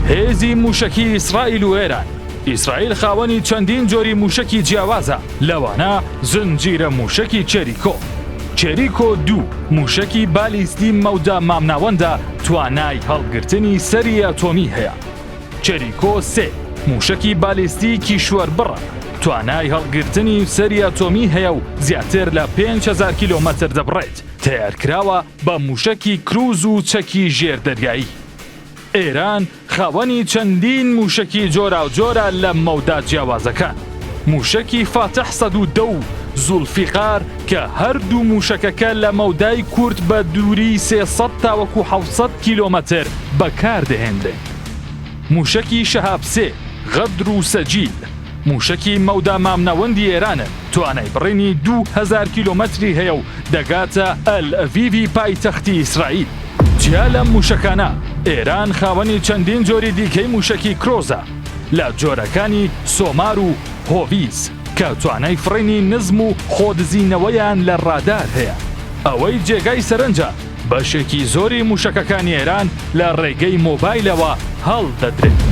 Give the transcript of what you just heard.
هێزی مووشەکی ئیسرائیل و ئێران ئیسرائیل خاوەنی چەندین جۆری مووشەکی جیاوازە، لەوانە زنجیرە مووشەکی چێریکۆ. چێریکۆ دوو مووشەکی بالیستی مەودا مامناوەندە توانای هەڵگرتنی سەری ئەتۆمی هەیە. چێریکۆ سێ مووشەکی بالیستی کیشوەربڕە، توانای هەڵگرتنی سەری ئەتۆمی هەیە و زیاتر لە 5000 کیلۆمەتر دەبڕێت، تەیارکراوە بە مووشەکی کروز و چەکی ژێردەریایی. ئێران خاوەنی چەندین مووشەکی جۆراوجۆرە لە مەودا جیاوازەکان، مووشەکی فاتح 110 و زوڵفیقار کە هەردوو مووشەکەکە لە مەودای کورت بە دووری 300 تاوەکو 700 کیلۆمەتر بەکاردەهێنرێن. مووشەکی شەهاب سێ، غەدر و سەجیل، مووشەکی مەودا مامناوەندی ئێرانن، توانای بڕینی 2000 کیلۆمەتری هەیە و دەگاتە ئەلئەڤیڤی پایتەختی ئیسرائیل. جیا لەم مووشەکانە، ئێران خاوەنی چەندین جۆری دیکەی مووشەکی کرۆزە لە جۆرەکانی سۆمار و هۆڤیز کە توانای فڕینی نزم و خۆدزینەوەیان لە ڕادار هەیە. ئەوەی جێگای سەرنجە، بەشێکی زۆری مووشەکەکانی ئێران لە ڕێگەی مۆبایلەوە هەڵدەدرێن.